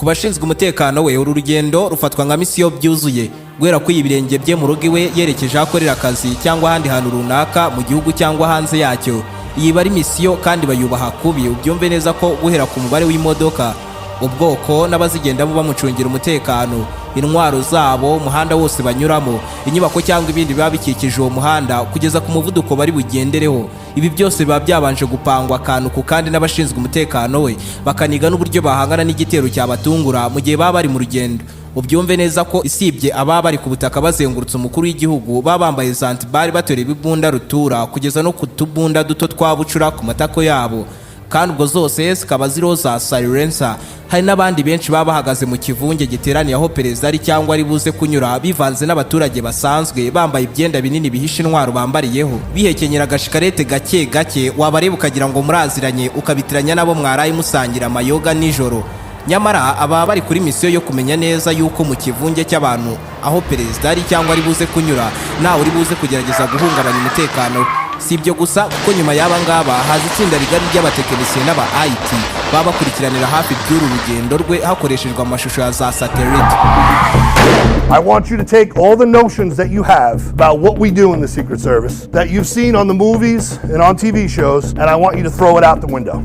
Bashinzwe umutekano we, uru rugendo rufatwa nka misiyo byuzuye, guhera ku ibirenge bye mu rugo iwe yerekeje aho akorera akazi cyangwa ahandi hantu runaka mu gihugu cyangwa hanze yacyo. Iyi iba ari misiyo kandi bayubaha kubi. Ubyumve neza ko guhera ku mubare w'imodoka, ubwoko n'abazigendamo bamucungira umutekano, intwaro zabo, umuhanda wose banyuramo, inyubako cyangwa ibindi biba bikikije uwo muhanda, kugeza ku muvuduko bari bugendereho, ibi byose biba byabanje gupangwa akantu ku kandi n'abashinzwe umutekano we, bakaniga n'uburyo bahangana n'igitero cyabatungura mu gihe baba bari mu rugendo. Ubyumve neza ko isibye ababa bari ku butaka bazengurutse umukuru w'igihugu, baba bambaye za anti-balles, bateruye ibibunda rutura kugeza no ku tubunda duto twa bucura ku matako yabo, kandi ubwo zose zikaba ziriho za silencer. Hari n'abandi benshi baba bahagaze mu kivunge giteraniye aho perezida ari cyangwa ari buze kunyura, bivanze n'abaturage basanzwe, bambaye ibyenda binini bihishe intwaro bambariyeho, bihekenyera agashikarete gake gake. Wabareba ukagira ngo muraziranye, ukabitiranya n'abo mwaraye musangira amayoga nijoro. Nyamara aba bari kuri misiyo yo kumenya neza yuko mu kivunge cy'abantu aho perezida ari cyangwa ari buze kunyura ntawe uri buze kugerageza guhungabanya umutekano we. Si ibyo gusa, kuko nyuma y'aba ngaba haza itsinda rigari ry'abatekinisiye n'aba IT baba bakurikiranira hafi by'uru rugendo rwe hakoreshejwe amashusho ya za satellite. I want you to take all the notions that you have about what we do in the Secret Service, that you've seen on the movies and on TV shows, and I want you to throw it out the window.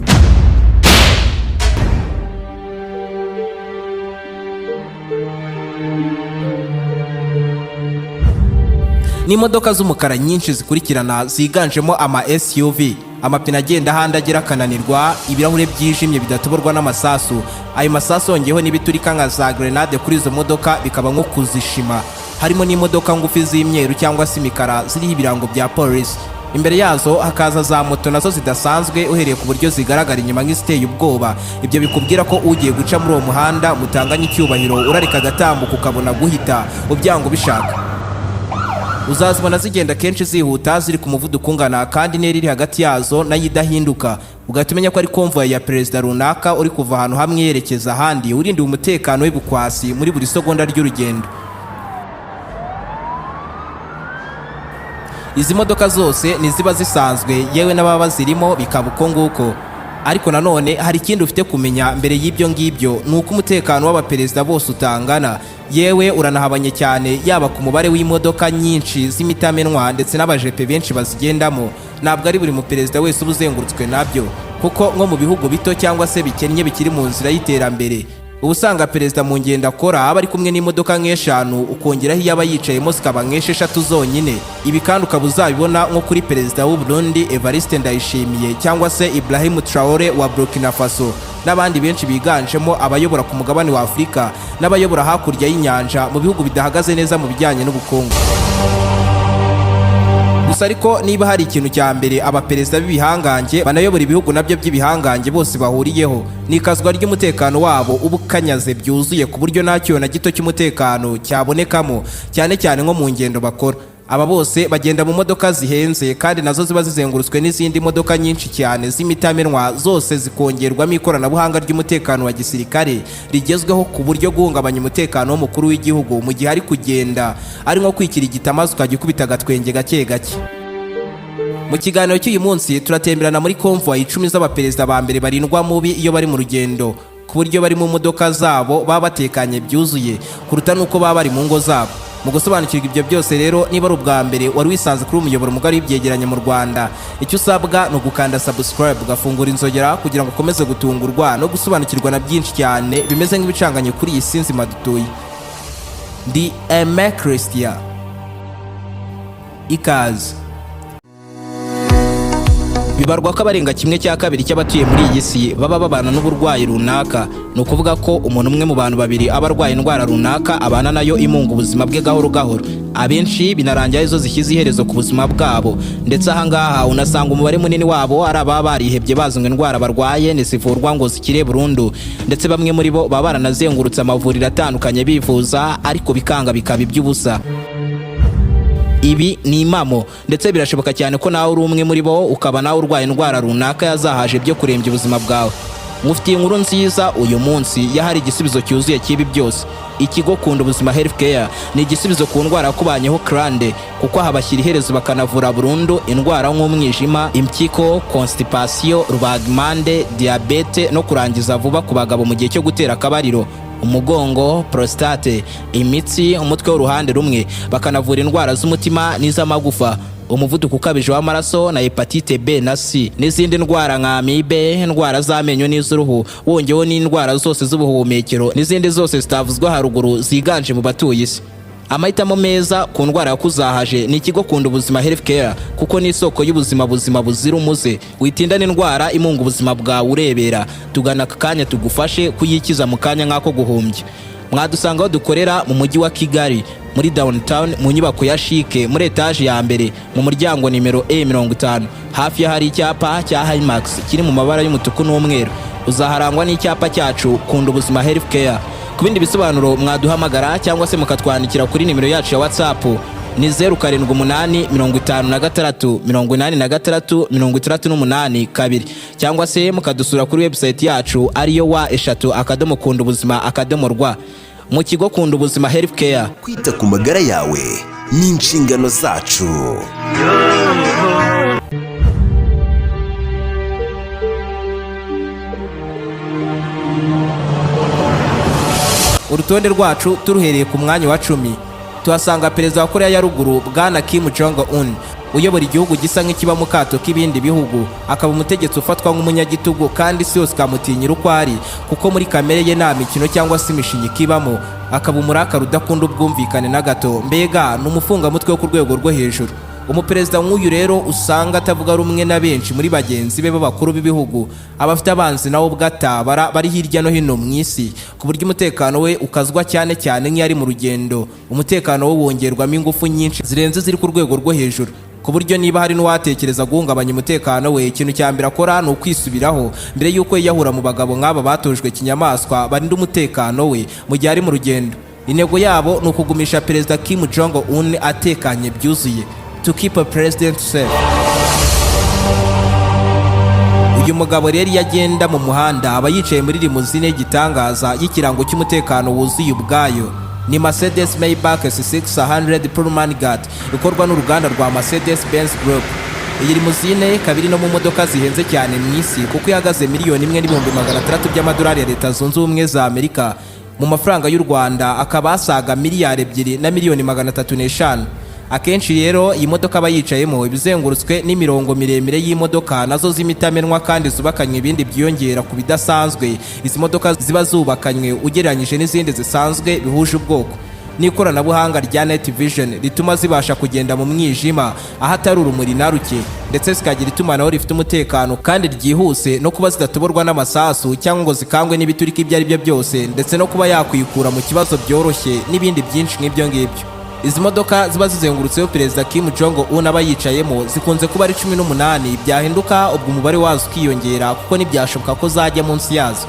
N'imodoka z'umukara nyinshi zikurikirana, ziganjemo ama SUV, amapine agenda ahandi agera akananirwa, ibirahure byijimye bidatoborwa n'amasasu. Ayo masasu yongeyeho n'ibiturika nka za grenade kuri izo modoka, bikaba nko kuzishima. Harimo n'imodoka ngufi z'imyeru cyangwa se imikara ziriho ibirango bya polisi. Imbere yazo hakaza za moto nazo zidasanzwe, uhereye ku buryo zigaragara inyuma nk'iziteye ubwoba. Ibyo bikubwira ko ugiye guca muri uwo muhanda mutanganye icyubahiro, urareka agatambuka ukabona guhita ubyanga ubishaka. Uzazibona zigenda kenshi zihuta, ziri ku muvuduko ungana, kandi intera iri hagati yazo nayo idahinduka, ugahita umenya ko ari convoy ya perezida runaka uri kuva ahantu hamwe yerekeza ahandi, urindiwe umutekano w'ibukwasi muri buri segonda ry'urugendo. Izi modoka zose niziba zisanzwe, yewe n'ababa bazirimo bikaba uko nguko. Ariko nanone hari ikindi ufite kumenya mbere y'ibyo ngibyo, ni uko umutekano w'abaperezida bose utangana, yewe uranahabanye cyane, yaba ku mubare w'imodoka nyinshi z'imitamenwa ndetse n'abajepe benshi bazigendamo. Ntabwo ari buri muperezida wese uba uzengurutswe nabyo, kuko nko mu bihugu bito cyangwa se bikennye bikiri mu nzira y'iterambere, uba usanga perezida mu ngendo akora aba ari kumwe n'imodoka nk'eshanu, ukongeraho iyo aba yicayemo zikaba nk'esheshatu zonyine. Ibi kandi ukaba uzabibona nko kuri perezida w'u Burundi Evariste Ndayishimiye, cyangwa se Ibrahim Traore wa Burkina Faso, n'abandi benshi biganjemo abayobora ku mugabane wa Afurika n'abayobora hakurya y'inyanja mu bihugu bidahagaze neza mu bijyanye n'ubukungu. Gusa ariko niba hari ikintu cya mbere abaperezida b'ibihangange banayobora ibihugu nabyo by'ibihangange bose bahuriyeho, ni ikazwa ry'umutekano wabo uba ukanyaze byuzuye, ku buryo nta cyono na gito cy'umutekano cyabonekamo, cyane cyane nko mu ngendo bakora. Aba bose bagenda mu modoka zihenze, kandi nazo ziba zizengurutswe n'izindi modoka nyinshi cyane z'imitamenwa, zose zikongerwamo ikoranabuhanga ry'umutekano wa gisirikare rigezweho, ku buryo guhungabanya umutekano w'umukuru w'igihugu mu gihe ari kugenda ari nko kwikirigita maze ukajya ukubita agatwenge gake gake. Mu kiganiro cy'uyu munsi turatemberana muri convoy 10 z'abaperezida ba mbere barindwa mubi iyo bari mu rugendo, ku buryo bari mu modoka zabo baba batekanye byuzuye kuruta n'uko baba bari mu ngo zabo. Mu gusobanukirwa ibyo byose rero, niba ari ubwa mbere wari wisanze kuri umuyoboro mugari w'ibyegeranyo mu Rwanda, icyo usabwa ni ugukanda subscribe, ugafungura inzogera, kugira ngo ukomeze gutungurwa no gusobanukirwa na byinshi cyane bimeze nk'ibicanganye kuri iyi si nzima dutuye. Ndi Aime Christian, ikaze. Bibarwa ko abarenga 1/2 cy'abatuye muri iyi si baba babana n'uburwayi runaka. Ni ukuvuga ko umuntu umwe mu bantu babiri aba arwaye indwara runaka abana nayo imunga ubuzima bwe gahoro gahoro. Abenshi binarangira arizo zishyize iherezo ku buzima bwabo. Ndetse ahangaha unasanga umubare munini wabo ari ababa barihebye, bazi ngo indwara barwaye ntizivurwa ngo zikire burundu. Ndetse bamwe muri bo baba baranazengurutse amavuriro atandukanye bivuza, ariko bikanga, bikaba iby'ubusa. Ibi ni impamo, ndetse birashoboka cyane ko nawe uri umwe muri bo, ukaba nawe urwaye indwara runaka yazahaje byo kurembya ubuzima bwawe. Ngufitiye inkuru nziza uyu munsi, yahari igisubizo cyuzuye cy'ibi byose. Ikigo Kunda Ubuzima Health Care ni igisubizo ku ndwara yakubanyeho karande, kuko aha bashyira iherezo bakanavura burundu indwara nk'umwijima, impyiko, constipation, rubagimpande, diyabete no kurangiza vuba ku bagabo mu gihe cyo gutera akabariro. Umugongo, prostate, imitsi, umutwe w'uruhande rumwe. Bakanavura indwara z'umutima n'iz'amagufa, umuvuduko ukabije w'amaraso na hepatite B na C, n'izindi ndwara nka amibe, indwara z'amenyo n'iz'uruhu, wongeyeho n'indwara zose z'ubuhumekero n'izindi zose zitavuzwa haruguru ziganje mu batuye isi. Amahitamo meza ku ndwara yakuzahaje ni ikigo Kunda Ubuzima Health Care, kuko ni isoko y'ubuzima buzima buzira umuze. Witindana indwara imunga ubuzima bwawe urebera. Tugana aka kanya tugufashe kuyikiza mu kanya nk'ako guhumbya. Mwadusanga aho dukorera mu mujyi wa Kigali, muri downtown, mu nyubako ya CHIC, muri etaje ya mbere, mu muryango nimero E50, hafi y'ahari icyapa cya Himax kiri mu mabara y'umutuku n'umweru. Uzaharangwa n'icyapa cyacu Kunda Ubuzima Health Care. Ku bindi bisobanuro mwaduhamagara cyangwa se mukatwandikira kuri nimero yacu ya WhatsApp, ni 0785 686 882, cyangwa se mukadusura kuri website yacu ariyo www.kundaubuzima.rw. Mu kigo Kunda Ubuzima Health Care, kwita ku magara yawe ni inshingano zacu. Urutonde rwacu turuhereye ku mwanya wa 10, tuhasanga perezida wa Korea ya Ruguru, Bwana Kim Jong Un, uyobora igihugu gisa nk'ikiba mu kato k'ibindi bihugu, akaba umutegetsi ufatwa nk'umunyagitugu kandi isi yose ikamutinyira uko ari, kuko muri kamere ye nta mikino cyangwa se imishinyiko ibamo, akaba umurakara udakunda ubwumvikane na gato. Mbega ni umufungamutwe wo ku rwego rwo hejuru. Umuperezida nk'uyu rero usanga atavuga rumwe na benshi muri bagenzi be b'abakuru b'ibihugu, aba afite abanzi nawe ubwo atabara bari hirya no hino mu isi, ku buryo umutekano we ukazwa cyane cyane nk'iyo ari mu rugendo. Umutekano we wongerwamo ingufu nyinshi zirenze ziri ku rwego rwo hejuru, ku buryo niba hari n'uwatekereza guhungabanya umutekano we, ikintu cya mbere akora ni ukwisubiraho mbere y'uko yiyahura mu bagabo nk'aba batojwe kinyamaswa barinda umutekano we mu gihe ari mu rugendo. Intego yabo ni ukugumisha Perezida Kim Jong Un atekanye byuzuye, to keep a president safe. Uyu mugabo rero iyo agenda mu muhanda aba yicaye muri limousine y'igitangaza y'ikirango cy'umutekano wuzuye ubwayo. Ni Mercedes Maybach S600 Pullman Guard ikorwa n'uruganda rwa Mercedes Benz Group. Iyi limousine ikaba iri no mu modoka zihenze cyane mu isi, kuko ihagaze 1,600,000 by'amadolari ya Leta Zunze Ubumwe za Amerika. Mu mafaranga y'u Rwanda akaba asaga 2,305,000,000. Akenshi rero iyi modoka aba yicayemo iba izengurutswe n'imirongo miremire y'imodoka nazo z'imitamenwa kandi zubakanywe ibindi byiyongera ku bidasanzwe izi modoka ziba zubakanywe ugereranyije n'izindi zisanzwe bihuje ubwoko, n'ikoranabuhanga rya night vision rituma zibasha kugenda mu mwijima aho atari urumuri na ruke, ndetse zikagira itumanaho rifite umutekano kandi ryihuse, no kuba zidatoborwa n'amasasu cyangwa ngo zikangwe n'ibiturika ibyo ari byo byose, ndetse no kuba yakwikura mu kibazo byoroshye n'ibindi byinshi nk'ibyo ngibyo. Izi modoka ziba zizengurutseho Perezida Kim Jong Un aba yicayemo zikunze kuba ari 18, byahinduka ubwo umubare wazo ukiyongera, kuko ntibyashoboka ko zajya munsi yazo.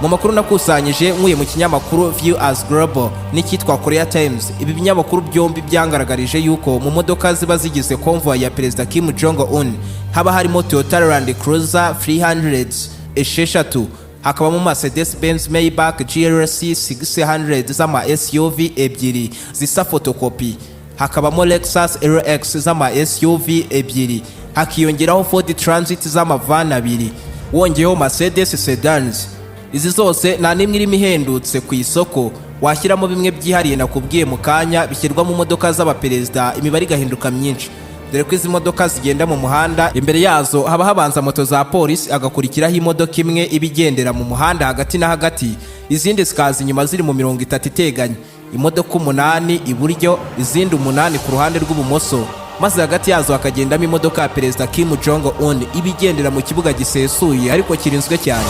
Mu makuru nakusanyije nkuye mu kinyamakuru View as Global n'icyitwa Korea Times, ibi binyamakuru byombi byangaragarije yuko mu modoka ziba zigize convoy ya Perezida Kim Jong Un haba harimo Toyota Land Cruiser 300 esheshatu, hakabamo Mercedes Benz Maybach GLC 600 z'ama SUV ebyiri zisa fotokopi, hakabamo Lexus LX z'ama SUV ebyiri, hakiyongeraho Ford Transit z'amavani abiri, wongeyeho Mercedes sedans. Izi zose nta n'imwe irimo ihendutse ku isoko. Washyiramo bimwe byihariye nakubwiye mu kanya bishyirwa mu modoka z'abaperezida, imibare igahinduka myinshi, dore ko izi modoka zigenda mu muhanda imbere yazo haba habanza moto za polisi, agakurikiraho imodoka imwe iba igendera mu muhanda hagati na hagati, izindi zikaza inyuma ziri mu mirongo itatu iteganye, imodoka umunani iburyo, izindi umunani ku ruhande rw'ibumoso, maze hagati yazo hakagendamo imodoka ya Perezida Kim Jong Un iba igendera mu kibuga gisesuye ariko kirinzwe cyane.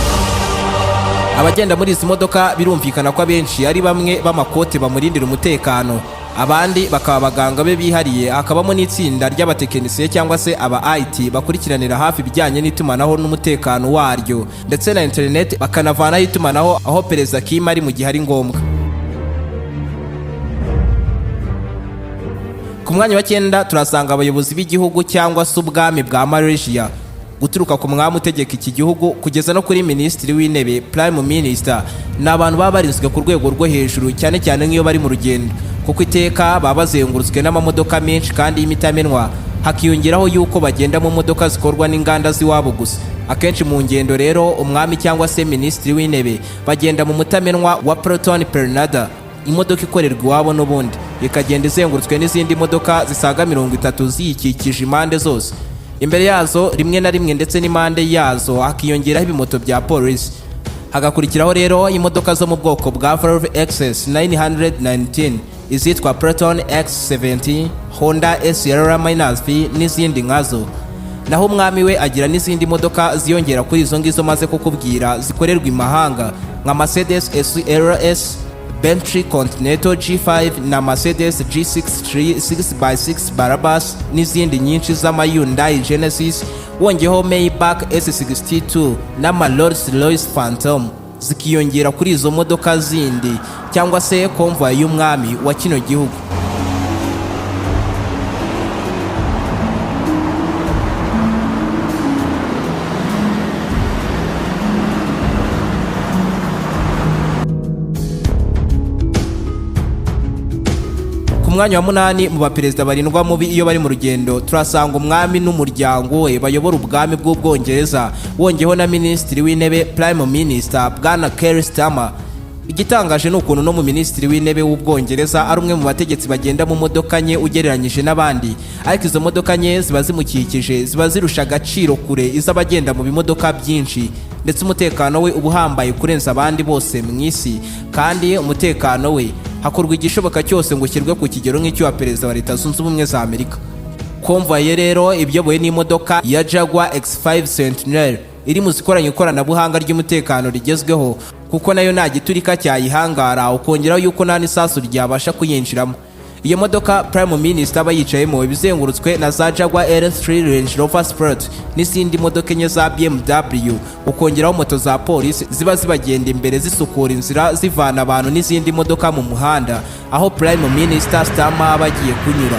Abagenda muri izi modoka birumvikana ko abenshi ari bamwe b'amakote bamurindira umutekano, abandi bakaba abaganga be bihariye, hakabamo n'itsinda ry'abatekinisiye cyangwa se aba IT bakurikiranira hafi ibijyanye n'itumanaho n'umutekano waryo ndetse na interineti, bakanavanaho itumanaho aho Perezida Kim ari mu gihe ari ngombwa. Ku mwanya wa cyenda turasanga abayobozi b'igihugu cyangwa se ubwami bwa Malaysia. Guturuka ku mwami utegeka iki gihugu kugeza no kuri minisitiri w'intebe, prime minister, ni abantu baba barinzwe ku rwego rwo hejuru, cyane cyane nk'iyo bari mu rugendo, kuko iteka baba bazengurutswe n'amamodoka menshi kandi y'imitamenwa. Hakiyongeraho yuko bagenda mu modoka zikorwa n'inganda z'iwabo gusa. Akenshi mu ngendo rero, umwami cyangwa se minisitiri w'intebe bagenda mu mutamenwa wa Proton Permata, imodoka ikorerwa iwabo n'ubundi, ikagenda izengurutswe n'izindi modoka zisaga 30 ziyikikije impande zose, imbere yazo rimwe na rimwe ndetse n'impande yazo, hakiyongeraho ibimoto bya polisi. Hagakurikiraho rero imodoka zo mu bwoko bwa Volvo XC 919, izitwa Proton X70, Honda SL-V n'izindi nkazo. Naho umwami we agira n'izindi modoka ziyongera kuri izo ngizo maze kukubwira, zikorerwa imahanga, nka Mercedes SLS, Bentley Continental G5 na Mercedes G63 6x6 Brabus n'izindi nyinshi z'ama Hyundai Genesis, wongeyeho Maybach S62 n'ama Rolls Royce Phantom, zikiyongera kuri izo modoka zindi cyangwa se convoy y'umwami wa kino gihugu. Ku mwanya wa munani mu baperezida barindwa mubi iyo bari mu rugendo, turasanga umwami n'umuryango we bayobora ubwami bw'Ubwongereza, wongeyeho na minisitiri w'intebe, Prime Minister, Bwana Keir Starmer. Igitangaje ni ukuntu no mu minisitiri w'intebe w'Ubwongereza ari umwe mu bategetsi bagenda mu modoka nke ugereranyije n'abandi, ariko izo modoka nke ziba zimukikije ziba zirusha agaciro kure iz'abagenda mu bimodoka byinshi. Ndetse umutekano we uba uhambaye kurenza abandi bose mu isi, kandi umutekano we hakorwa igishoboka cyose ngo ushyirwe ku kigero nk'icy'uwa perezida wa Leta Zunze Ubumwe za Amerika. Convoy ye rero iyobowe n'imodoka ya Jaguar X5 Sentinel, iri mu zikoranye ikoranabuhanga ry'umutekano rigezweho, kuko nayo nta giturika cyayihangara, ukongeraho yuko nta n'isasu ryabasha kuyinjiramo. Iyo modoka Prime Minister aba yicayemo ibizengurutswe na za Jaguar R3, Range Rover Sport n'izindi modoka enye za BMW, ukongeraho moto za polisi ziba zibagenda imbere zisukura inzira, zivana abantu n'izindi modoka mu muhanda aho Prime Minister Starmer aba agiye kunyura.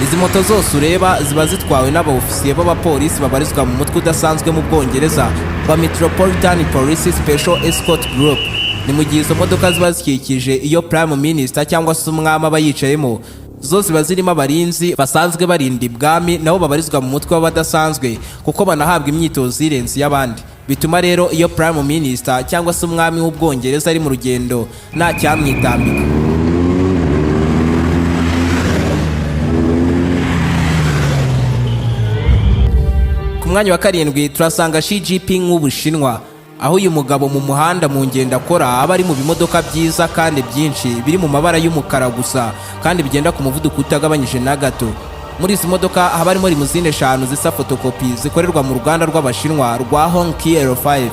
Izi moto zose ureba ziba zitwawe n'abaofisiye b'abapolisi babarizwa mu mutwe udasanzwe mu Bwongereza wa Metropolitan Police Special Escort Group. Ni mu gihe izo modoka ziba zikikije iyo Prime Minister cyangwa se umwami aba yicayemo, zo ziba zirimo abarinzi basanzwe barinda ibwami, nabo babarizwa mu mutwe w'abadasanzwe, kuko banahabwa imyitozo irenze iy'abandi. Bituma rero iyo Prime Minister cyangwa se umwami w'Ubwongereza ari mu rugendo nta cyamwitambika. Ku mwanya wa karindwi turasanga Xi Jinping w'Ubushinwa, aho uyu mugabo mu muhanda mu ngendo akora aba ari mu bimodoka byiza kandi byinshi biri mu mabara y'umukara gusa, kandi bigenda ku muvuduko utagabanyije na gato. Muri izi modoka haba harimo limousine eshanu zisa fotokopi, zikorerwa mu ruganda rw'Abashinwa rwa Hongqi L5,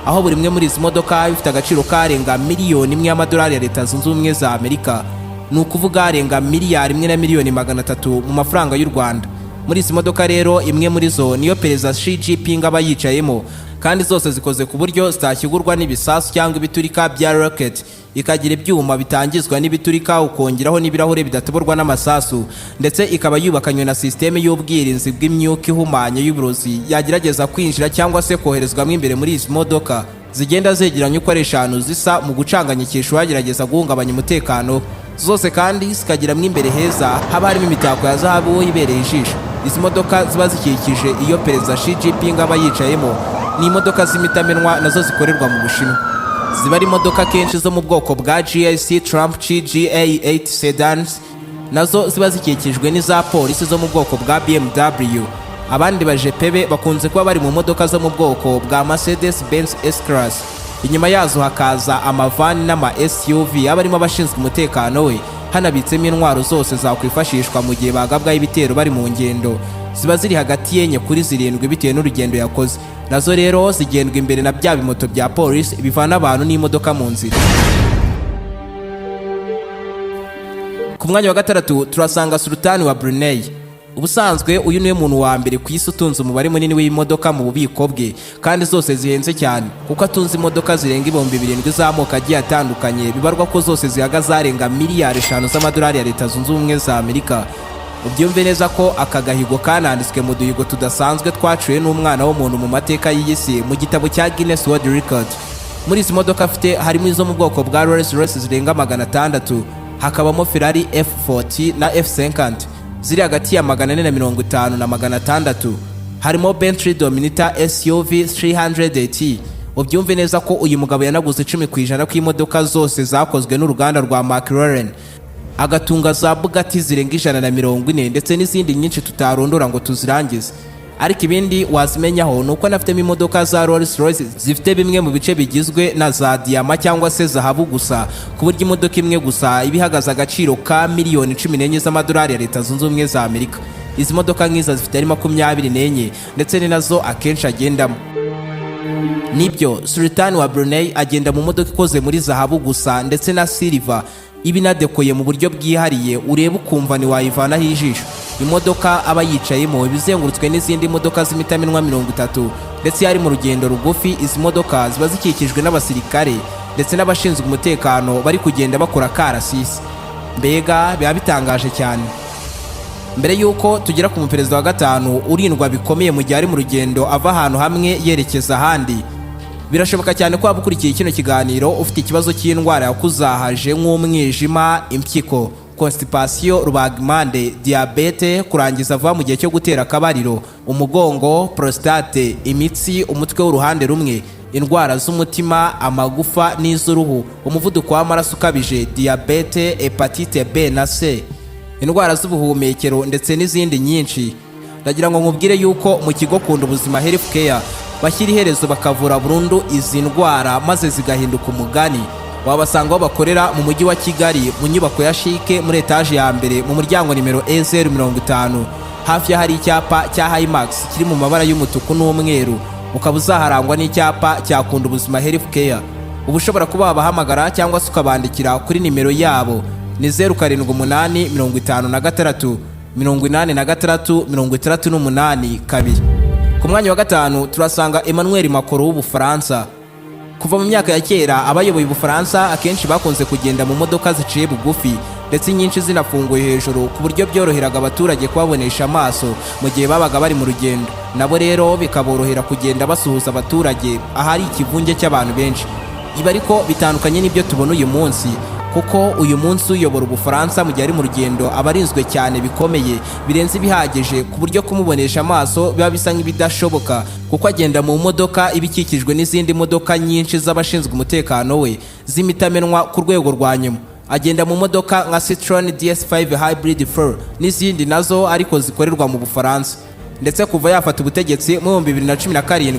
aho buri imwe muri izi modoka ifite agaciro karenga 1 miliyoni y'amadolari ya Leta Zunze Ubumwe za Amerika, ni ukuvuga arenga miliyari 1 na miliyoni 300 mu mafaranga y'u Rwanda. Muri izi modoka rero, imwe muri zo niyo perezida Xi Jinping aba yicayemo, kandi zose zikoze ku buryo zitashyigurwa n'ibisasu cyangwa ibiturika bya rocket, ikagira ibyuma bitangizwa n'ibiturika, ukongeraho n'ibirahure bidatoborwa n'amasasu, ndetse ikaba yubakanywe na sisiteme y'ubwirinzi bw'imyuka ihumanya y'uburozi yagerageza kwinjira cyangwa se koherezwamo imbere muri izi modoka zigenda zegeranye uko ari eshanu zisa, mu gucanganyikisha uwagerageza guhungabanya umutekano. Zose kandi zikagiramo imbere heza, haba harimo imitako ya zahabu ibereye ijisho. Izi modoka ziba zikikije iyo perezida Xi Jinping aba yicayemo ni imodoka z'imitamenwa, nazo zikorerwa mu Bushinwa. Ziba ari imodoka kenshi zo mu bwoko bwa GAC Trumpchi GA8 sedans, nazo ziba zikikijwe n'iza polisi zo mu bwoko bwa BMW. Abandi bajepe be bakunze kuba bari mu modoka zo mu bwoko bwa Mercedes Benz S-Class, inyuma yazo hakaza amavani n'ama SUV aba arimo abashinzwe umutekano we, hanabitsemo intwaro zose zakwifashishwa mu gihe bagabwaho ibitero bari mu ngendo. Ziba ziri hagati y'enye kuri zirindwi bitewe n'urugendo yakoze. Nazo rero zigendwa imbere na bya bimoto bya polisi bivana abantu n'imodoka mu nzira. Ku mwanya wa gatandatu turasanga Sultani wa Brunei. Ubusanzwe uyu niwe muntu wa mbere ku isi utunze umubare munini w'imodoka mu bubiko bwe, kandi zose zihenze cyane, kuko atunze imodoka zirenga 7000 z'amoko agiye atandukanye, bibarwa ko zose zihagaze arenga miliyari 5 z'amadolari ya Leta Zunze Ubumwe za Amerika. Ubyumve neza ko aka gahigo kananditswe mu duhigo tudasanzwe twaciwe n'umwana w'umuntu mu mateka y'iyi si, mu gitabo cya Guinness World Record. Muri izi modoka afite harimo izo mu bwoko bwa Rolls Royce zirenga 600, hakabamo Ferrari F40 na F50. ziri hagati ya 450 na 600, harimo Bentley Dominator SUV 300. Ubyumve neza ko uyu mugabo yanaguze 10% kw'imodoka zose zakozwe n'uruganda rwa McLaren, agatunga za Bugatti zirenga 140 ndetse n'izindi nyinshi tutarondora ngo tuzirangize. Ariko ibindi wazimenyaho ni uko anafitemo imodoka za Rolls Royce zifite bimwe mu bice bigizwe na za diyama cyangwa se zahabu gusa, ku buryo imodoka imwe gusa iba ihagaze agaciro ka miliyoni 14 z'amadolari ya Leta Zunze Ubumwe za Amerika. Izi modoka nk'izo zifite ari 24, ndetse ni nazo akenshi agendamo. Nibyo, Sultan wa Brunei agenda mu modoka ikoze muri zahabu gusa ndetse na silver, iba inadekoye mu buryo bwihariye, ureba ukumva ntiwayivanaho ijisho. Imodoka aba yicayemo iba izengurutswe n'izindi modoka z'imitamenwa 30, ndetse iyo ari mu rugendo rugufi izi modoka ziba zikikijwe n'abasirikare ndetse n'abashinzwe umutekano bari kugenda bakora karasisi. Mbega biba bitangaje cyane! Mbere y'uko tugera ku muperezida wa gatanu urindwa bikomeye mu gihe ari mu rugendo ava ahantu hamwe yerekeza ahandi, birashoboka cyane ko waba ukurikiye kino kiganiro ufite ikibazo cy'indwara yakuzahaje nk'umwijima, impyiko, constipation, rubagimpande, diyabete, kurangiza vuba mu gihe cyo gutera akabariro, umugongo, prostate, imitsi, umutwe w'uruhande rumwe, indwara z'umutima, amagufa n'iz'uruhu, umuvuduko w'amaraso ukabije, diyabete, hépatite B na C, indwara z'ubuhumekero ndetse n'izindi nyinshi. Ndagira ngo nkubwire yuko mu kigo Kunda Ubuzima Health Care bashyira iherezo bakavura burundu izi ndwara maze zigahinduka umugani. Wabasanga aho bakorera mu mujyi wa Kigali, mu nyubako ya CHIC, muri etaje ya mbere, mu muryango nimero E050, hafi y'ahari icyapa cya Himax kiri mu mabara y'umutuku n'umweru, ukaba uzaharangwa n'icyapa cya Kunda Ubuzima Health Care. Uba ushobora kuba wabahamagara cyangwa se ukabandikira kuri nimero yabo, ni 0785 686 82. Ku mwanya wa gatanu turasanga Emmanuel Macron w'Ubufaransa. Kuva mu myaka ya kera, abayoboye Ubufaransa akenshi bakunze kugenda mu modoka ziciye bugufi, ndetse inyinshi zinafunguye hejuru, ku buryo byoroheraga abaturage kubabonesha amaso mu gihe babaga bari mu rugendo. Nabo rero bikaborohera kugenda basuhuza abaturage ahari ikivunge cy'abantu benshi. Ibi ariko bitandukanye n'ibyo tubona uyu munsi, kuko uyu munsi uyobora Ubufaransa mu gihe ari mu rugendo aba arinzwe cyane bikomeye birenze ibihagije, ku buryo kumubonesha amaso biba bisa nk'ibidashoboka, kuko agenda mu modoka iba ikikijwe n'izindi modoka nyinshi z'abashinzwe umutekano we z'imitamenwa ku rwego rwa nyuma. Agenda mu modoka nka Citroen DS5 Hybrid 4 n'izindi nazo ariko zikorerwa mu Bufaransa. Ndetse kuva yafata ubutegetsi mu 2017,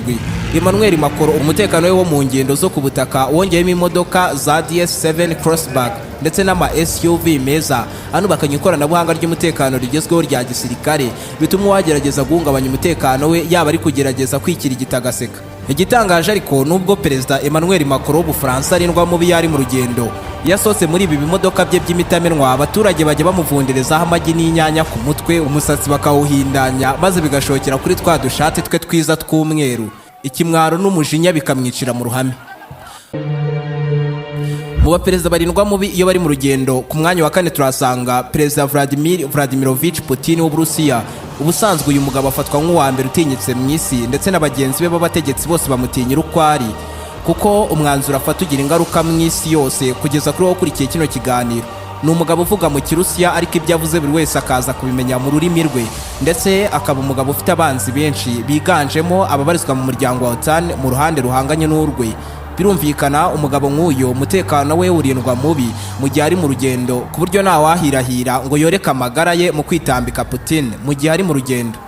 Emmanuel Macron umutekano we wo mu ngendo zo ku butaka wongeyemo imodoka za DS7 Crossback ndetse n'ama SUV meza anubakanye ikoranabuhanga ry'umutekano rigezweho rya gisirikare, bituma uwagerageza guhungabanya umutekano we yaba ari kugerageza kwikirigita agaseka. Igitangaje ariko, nubwo Perezida Emmanuel Macron w'Ubufaransa arindwa mubi yari mu rugendo, iyo asohotse muri ibi bimodoka bye by'imitamenwa, abaturage bajya bamuvunderezaho amagi n'inyanya ku mutwe, umusatsi bakawuhindanya, maze bigashokera kuri twa dushati twe twiza tw'umweru, ikimwaro n'umujinya bikamwicira mu ruhame. Mu baperezida barindwa mubi iyo bari mu rugendo, ku mwanya wa kane turasanga Perezida Vladimir Vladimirovich Putin w'Uburusiya. Ubusanzwe uyu mugabo afatwa nk'uwa mbere utinyitse mu isi, ndetse na bagenzi be b'abategetsi bose bamutinyira uko ari, kuko umwanzuro afata ugira ingaruka mu isi yose kugeza kuri wowe ukurikiye kino kiganiro. Ni umugabo uvuga mu Kirusiya, ariko ibyo avuze buri wese akaza kubimenya mu rurimi rwe, ndetse akaba umugabo ufite abanzi benshi biganjemo ababarizwa mu muryango wa OTAN mu ruhande ruhanganye n'urwe. Birumvikana, umugabo nk'uyu umutekano we urindwa mubi mu gihe ari mu rugendo, ku buryo ntawahirahira ngo yoreke amagara ye mu kwitambika Putin mu gihe ari mu rugendo.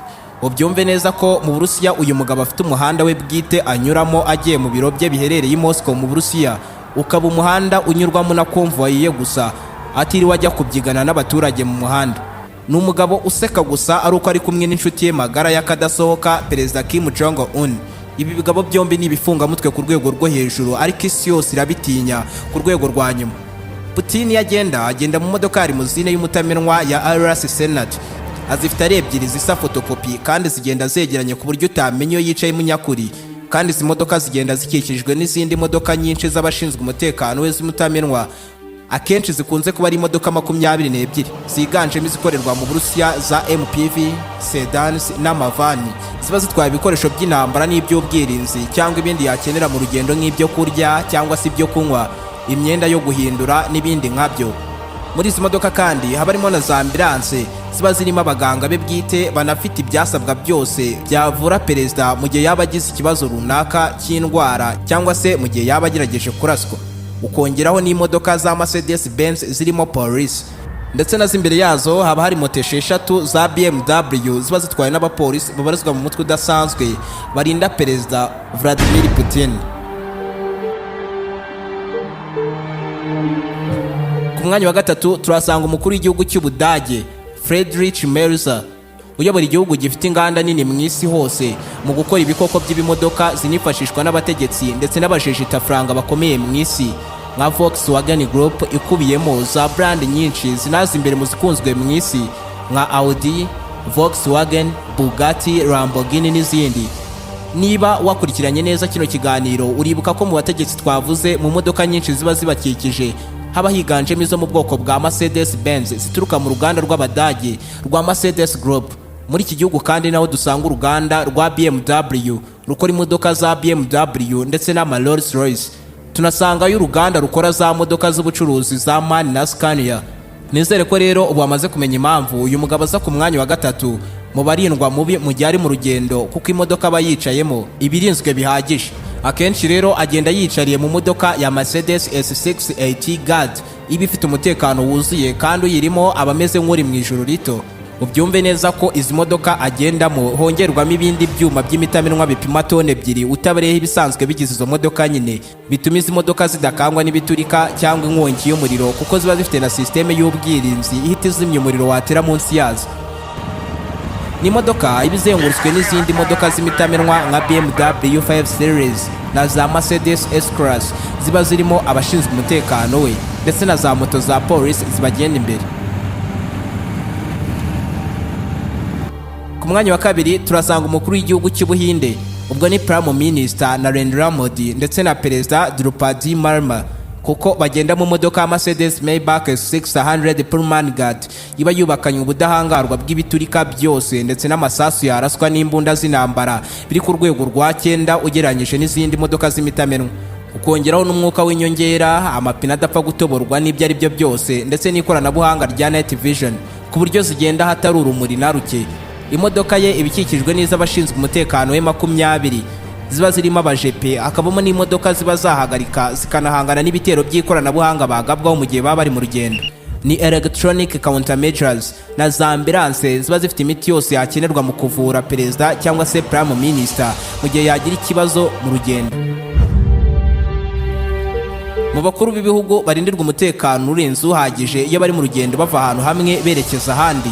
Ubyumve neza ko mu Burusiya uyu mugabo afite umuhanda we bwite anyuramo agiye mu biro bye biherereye i Moscow mu Burusiya, ukaba umuhanda unyurwamo na convoy ye gusa, atiriwe ajya kubyigana n'abaturage mu muhanda. Ni umugabo useka gusa ari uko ari kumwe n'inshuti ye magara y'akadasohoka, Perezida Kim Jong Un. Ibi bigabo byombi ni ibifungamutwe ku rwego rwo hejuru, ariko isi yose irabitinya ku rwego rwa nyuma. Putin iyo agenda, agenda mu modoka ya limousine y'umutamenwa ya Aurus Senat. Azifite ari ebyiri zisa fotokopi, kandi zigenda zegeranye ku buryo utamenya iyo yicayemo nyakuri. Kandi izi modoka zigenda zikikijwe n'izindi modoka nyinshi z'abashinzwe umutekano we z'umutamenwa, akenshi zikunze kuba ari imodoka 22 ziganjemo izikorerwa mu Burusiya za MPV, sedans n'amavani, ziba zitwaye ibikoresho by'intambara n'iby'ubwirinzi cyangwa ibindi yakenera mu rugendo nk'ibyo kurya cyangwa se ibyo kunywa, imyenda yo guhindura n'ibindi nkabyo. Muri izi modoka kandi haba harimo na za ambulance. Ziba zirimo abaganga be bwite banafite ibyasabwa byose byavura perezida mu gihe yaba agize ikibazo runaka cy'indwara cyangwa se mu gihe yaba agerageje kuraswa. Ukongeraho n'imodoka za Mercedes Benz zirimo polisi, ndetse na imbere yazo haba hari moto 6 za BMW ziba zitwawe n'abapolisi babarizwa mu mutwe udasanzwe barinda Perezida Vladimir Putin. Ku mwanya wa gatatu turasanga umukuru w'igihugu cy'Ubudage, Friedrich Merz, uyobora igihugu gifite inganda nini mu isi hose mu gukora ibikoko by'ibimodoka zinifashishwa n'abategetsi ndetse n'abajejitafaranga bakomeye mu isi, nka Volkswagen Group ikubiyemo za brand nyinshi zinaza imbere mu zikunzwe mu isi nka Audi, Volkswagen, Bugatti, Lamborghini n'izindi. Niba wakurikiranye neza kino kiganiro, uribuka ko mu bategetsi twavuze, mu modoka nyinshi ziba zibakikije haba higanjemo izo mu bwoko bwa Mercedes Benz zituruka mu ruganda rw'Abadage rwa Mercedes Group. Muri iki gihugu kandi naho dusanga uruganda rwa BMW rukora imodoka za BMW ndetse n'ama Rolls Royce. Tunasangayo uruganda rukora za modoka z'ubucuruzi za MAN na Scania. Nizere ko rero ubu wamaze kumenya impamvu uyu mugabo aza ku mwanya wa gatatu mu barindwa mubi mu gihe ari mu rugendo, kuko imodoka aba yicayemo iba irinzwe bihagije. Akenshi rero agenda yicariye mu modoka ya Mercedes S680 Guard, iba ifite umutekano wuzuye kandi uyirimo aba ameze nk'uri mu ijuru rito. Ubyumve neza ko izi modoka agendamo hongerwamo ibindi byuma by'imitamenwa bipima toni 2, utabareho ibisanzwe bigize izo modoka nyine, bituma izi modoka zidakangwa n'ibiturika cyangwa inkongi y'umuriro, kuko ziba zifite na sisiteme y'ubwirinzi ihita izimya umuriro watera munsi yazo. Ni imodoka iba izengurutswe n'izindi modoka z'imitamenwa nka BMW 5 Series na za Mercedes S-Class ziba zirimo abashinzwe umutekano we, ndetse na za moto za polisi zibagenda imbere. Ku mwanya wa kabiri turasanga umukuru w'igihugu cy'Ubuhinde, ubwo ni Prime Minister Narendra Modi ndetse na Perezida Draupadi Murmu, kuko bagenda mu modoka ya Mercedes Maybach 600 Pullman Guard iba yubakanye ubudahangarwa bw'ibiturika byose ndetse n'amasasu yaraswa n'imbunda z'intambara biri ku rwego rwa 9 ugereranyije n'izindi modoka z'imitamenwa, ukongeraho n'umwuka w'inyongera, amapine adapfa gutoborwa n'ibyo ari byo byose, ndetse n'ikoranabuhanga rya night vision ku buryo zigenda hatari urumuri na ruke. Imodoka ye iba ikikijwe n'iz'abashinzwe umutekano we 20 ziba zirimo abajepe, hakabamo n'imodoka ziba zahagarika zikanahangana n'ibitero by'ikoranabuhanga bagabwaho mu gihe baba bari mu rugendo, ni electronic countermeasures, na za ambulance ziba zifite imiti yose yakenerwa mu kuvura perezida cyangwa se prime minister mu gihe yagira ikibazo mu rugendo. Mu bakuru b'ibihugu barindirwa umutekano urenze uhagije iyo bari mu rugendo bava ahantu hamwe berekeza ahandi,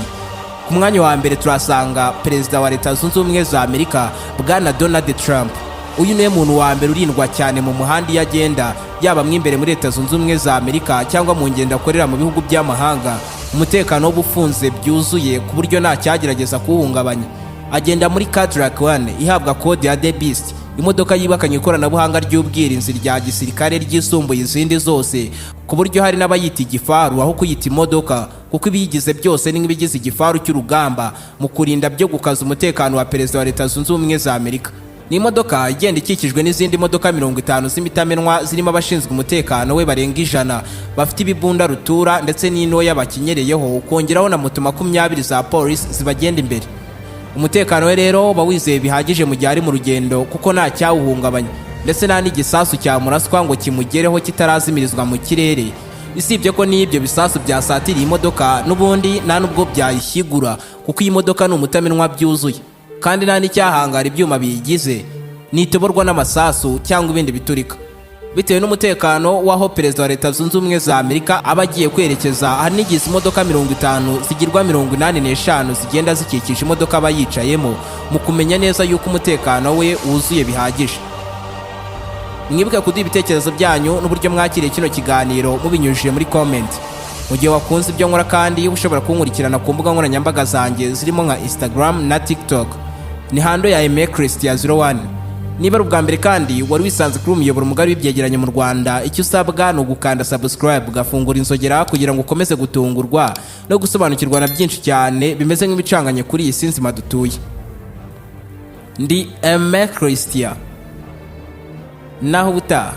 ku mwanya wa mbere turasanga Perezida wa Leta Zunze Ubumwe za Amerika, Bwana Donald Trump. Uyu niwe muntu wa mbere urindwa cyane mu muhanda iyo agenda, yaba mo imbere muri Leta Zunze Ubumwe za Amerika cyangwa mu ngendo akorera mu bihugu by'amahanga. Umutekano w'uba ufunze byuzuye ku buryo nta cyagerageza kuwuhungabanya. Agenda muri Cadillac One ihabwa kode ya The Beast, imodoka yubakanye ikoranabuhanga ry'ubwirinzi rya gisirikare ryisumbuye izindi zose, ku buryo hari n'abayita igifaru aho kuyita imodoka, kuko ibiyigize byose ni nk'ibigize igifaru cy'urugamba mu kurinda byo gukaza umutekano wa perezida wa Leta Zunze Ubumwe za Amerika. Ni imodoka igenda ikikijwe n'izindi modoka 50 z'imitamenwa zirimo abashinzwe umutekano we barenga 100 bafite ibibunda rutura ndetse n'intoya bakinyereyeho, ukongeraho na moto 20 za polisi zibagenda imbere. Umutekano we rero uba wizeye bihagije mu gihe ari mu rugendo, kuko nta cyawuhungabanya, ndetse nta n'igisasu cyamuraswa ngo kimugereho kitarazimirizwa mu kirere. Usibye ko n'ibyo bisasu byasatiriye imodoka n'ubundi nta n'ubwo byayishyigura, kuko iyi modoka ni umutamenwa byuzuye, kandi nta n'icyahangara ibyuma biyigize, ntitoborwa n'amasasu cyangwa ibindi biturika. Bitewe n'umutekano w'aho perezida wa Leta Zunze Ubumwe za Amerika aba agiye kwerekeza, hari n'igihe izi modoka 50 zigirwa 85 zigenda zikikije imodoka aba yicayemo, mu kumenya neza yuko umutekano we wuzuye bihagije. Mwibuke kuduha ibitekerezo byanyu n'uburyo mwakiriye kino kiganiro mubinyujije muri comment. Mu gihe wakunze ibyo nkora kandi, ushobora kunkurikirana ku mbuga nkoranyambaga zanjye zirimo nka Instagram na TikTok, ni handle ya Aime Christian 01. Niba ari ubwa mbere kandi wari wisanze kuri umuyoboro mugari w'ibyegeranyo mu Rwanda, icyo usabwa ni ugukanda subscribe, ugafungura inzogera kugira ngo ukomeze gutungurwa no gusobanukirwa na byinshi cyane bimeze nk'ibicanganye kuri iyi si nzima dutuye. Ndi Aime Christian, naho ubutaha.